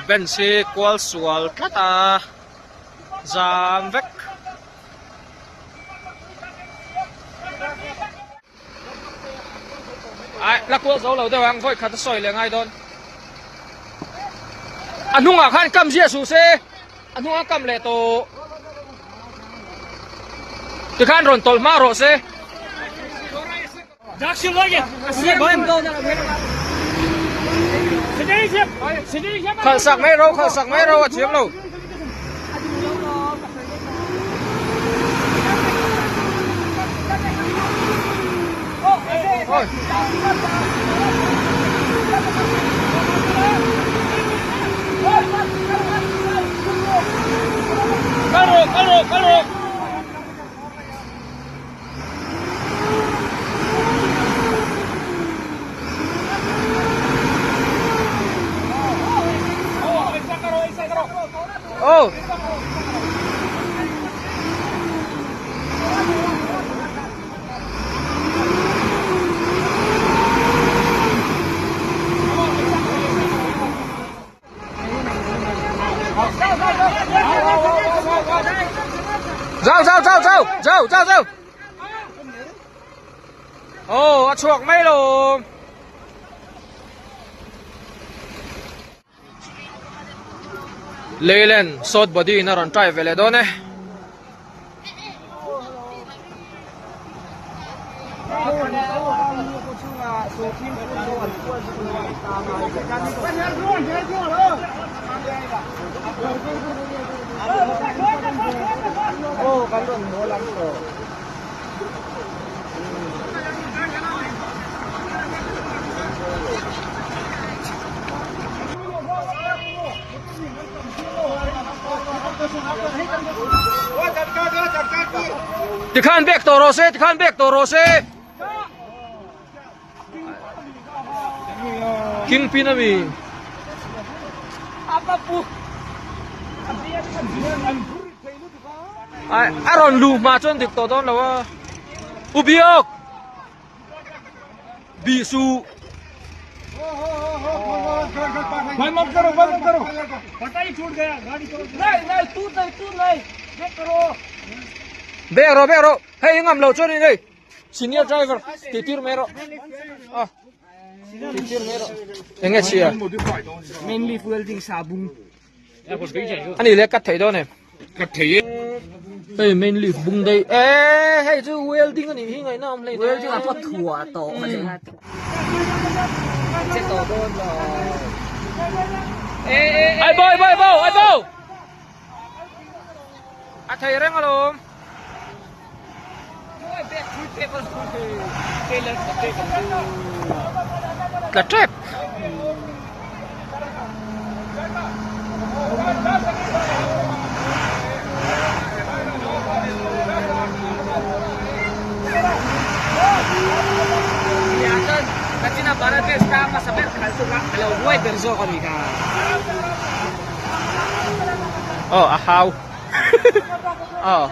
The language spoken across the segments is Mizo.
Bench hi kual sual tlat a zam vek. Ai la kual zo lo deuh ang vawi khat a sawi leh ngai dawn. A hnungah khan kam ziah suh se a hnungah kam leh tawh. Tikhan rawn tawlh hma rawh se. Khalh sak mai ro khalh sak mai ro a thiam lo. Kal rawh kal rawh kal rawh. Oh. Zau zau zau zau zau zau zau. Oh, a chhuak mai lo. Leyland short body in a rawn try ve leh dawn e. Tikhan bek tawh rawh se tikhan bek tawh rawh se Kingpin ami a rawn luh hma chuan dik tawh dawn lo a U Biak Bih suh. Bek rawh bek rawh hei i ngam lo chuan in hei senior driver tih tir mai rawh a tih tir mai rawh enge chhia Mainly welding sabung. Ani le cut thei dawn em? Cut thei e. Hei main leaf bung daih e hei chu welding anih hi ngaihna awm hlei Welding a pawt thua tawh che tawh dawn lo. Ai bo ai bo ai bo ai bo. A thei reng alawm. Tla tep. Oh a hau. Oh.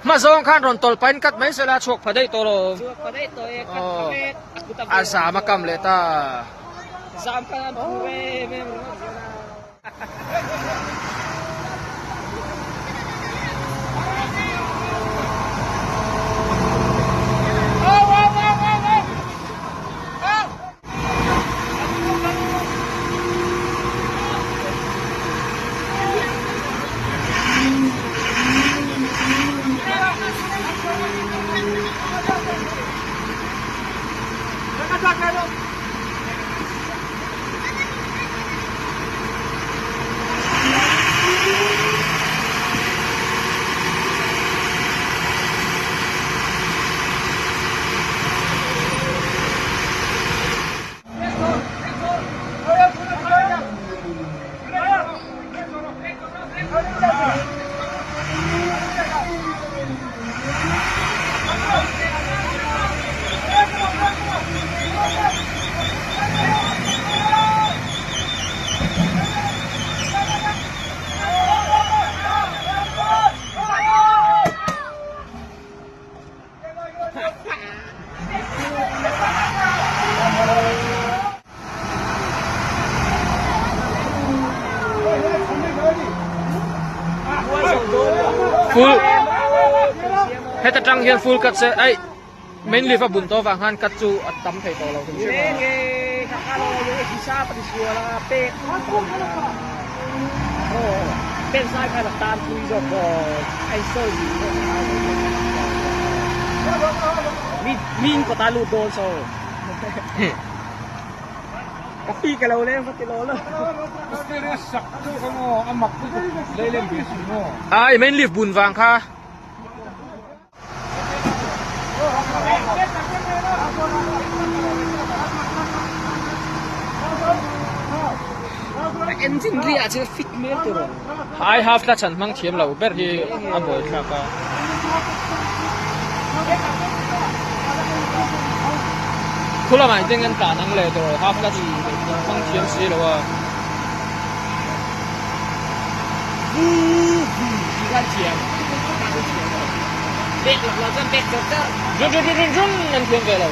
Hma zawng khan rawn tawlh pahin cut mai sela chhuak pha daih tawh lo. Chhuak pha daih tawh e cut Oh. pha vek a kut a A zam a kam leh ta. Zam khan an phur em em ringawt zel a. Full heta tang hian full cut se ai main leaf a bun tawh vang khan cut chu a tam thei tawh lo hrim hrim a. Ai main leaf bun vang kha. Engine ri ah chuan fit hmel tur a awm. Ai half la chhan hmang thiam lo ber hi a buai thlak a. Khu lamah engtin an tlan ang le tur half la hmang thiam si lo a. Vuu vuu tih khan thiam thiam lo. Bek lak lo chuan bek char char. Run run run run run an thiam ve lo.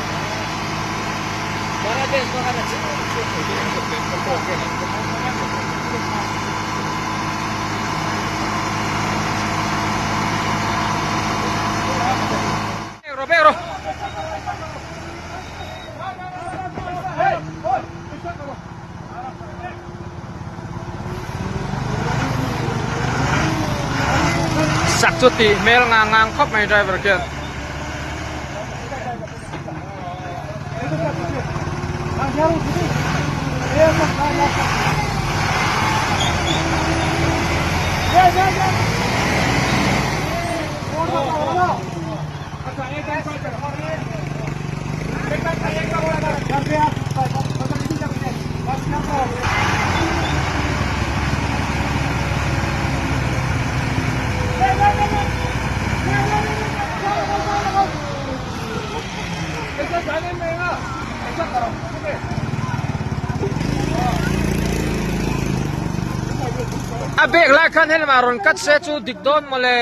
Bara bek pawh khan a chhuak chhuak thei Bek rawh bek rawh. Sak chu tih hmel ngang ngang khawp mai driver khian. A bag lai khan helmet rawn cut se chu dik dawn mawle.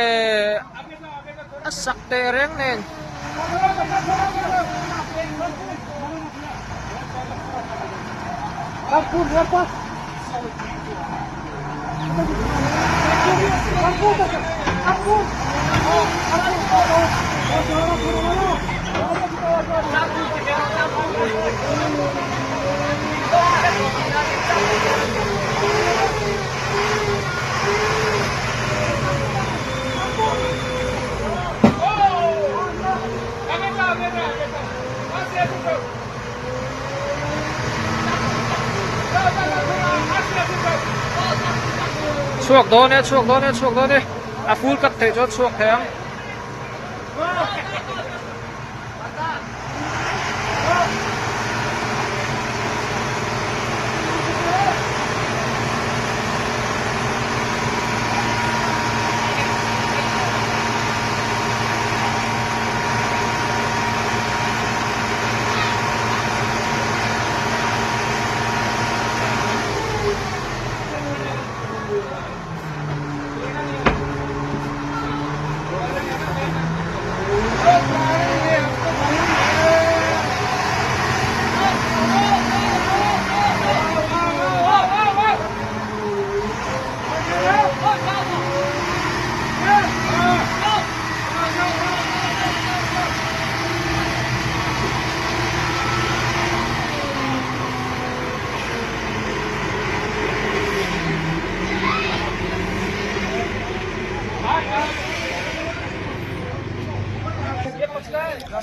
A sak teh reng nen. Chhuak dawn e chhuak dawn e chhuak dawn e a full cut theih chuan chhuak thei ang.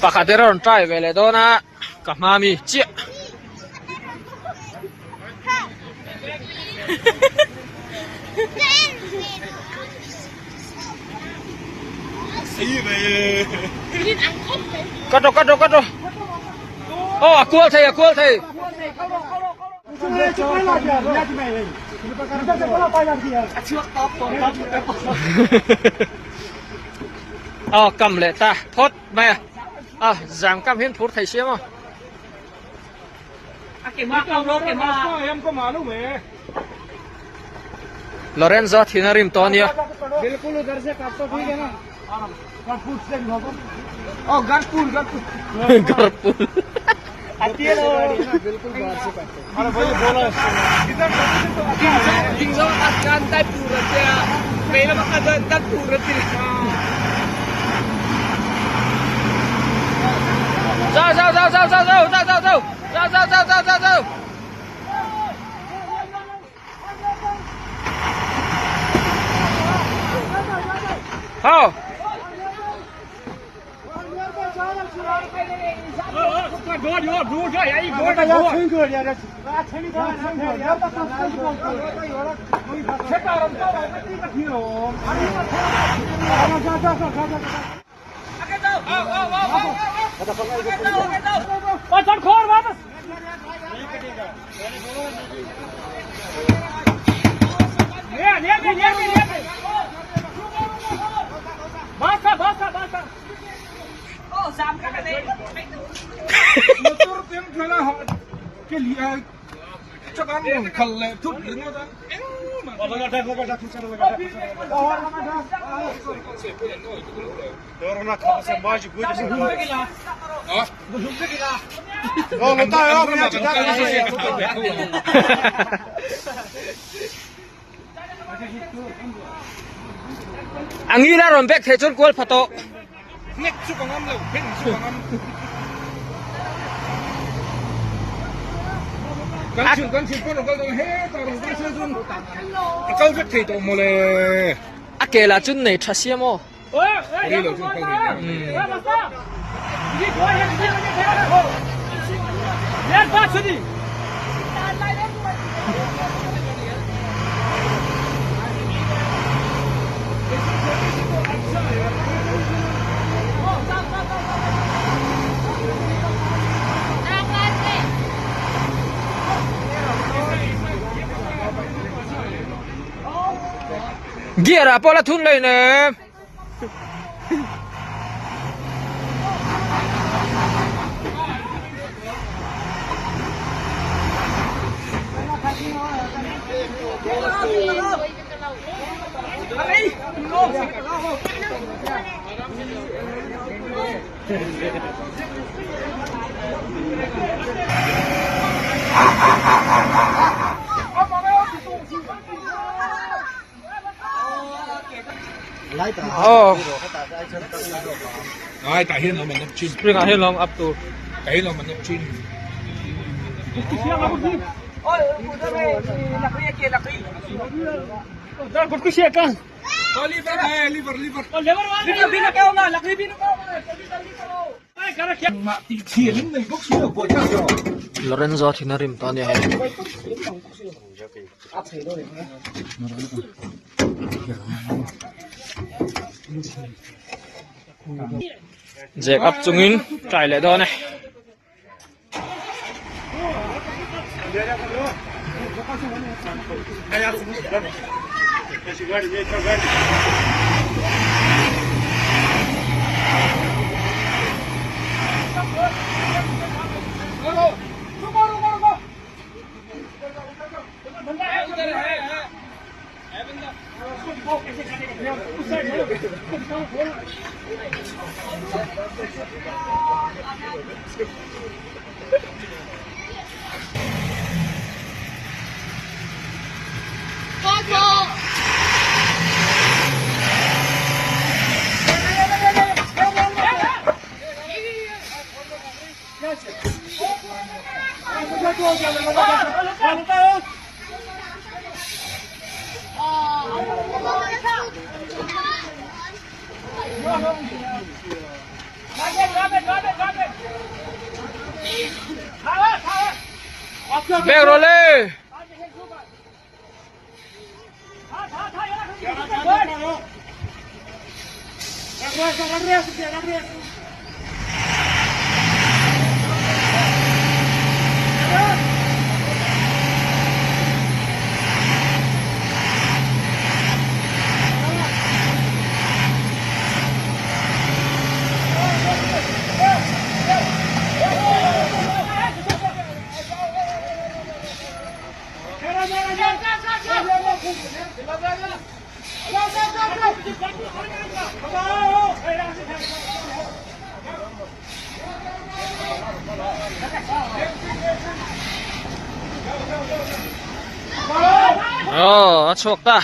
Pakhat erawh rawn try ve leh dawn a ka hma mi chiah. Cut rawh cut rawh cut rawh aw a kual thei a kual thei. Aw kam leh ta phawt mai a a zang kam hian phur thei sia maw. Lorenzo thin a rim tawh a nia. Garpul. Chho chho chho chho chho chho chho chho chho chho chho chho chho chho. Ho. A ngil a rawn bek theih chuan kual pha tawh. A ke lah chun nei tha sia maw. Gear ah pawh la thun lei nem. Aw Spring ah hian lawng up tur. Lorenzo thin a rim tawh a nia hei. Jack up chungin try leh dawn e. Bek rawh le. Aw a chhuak ta.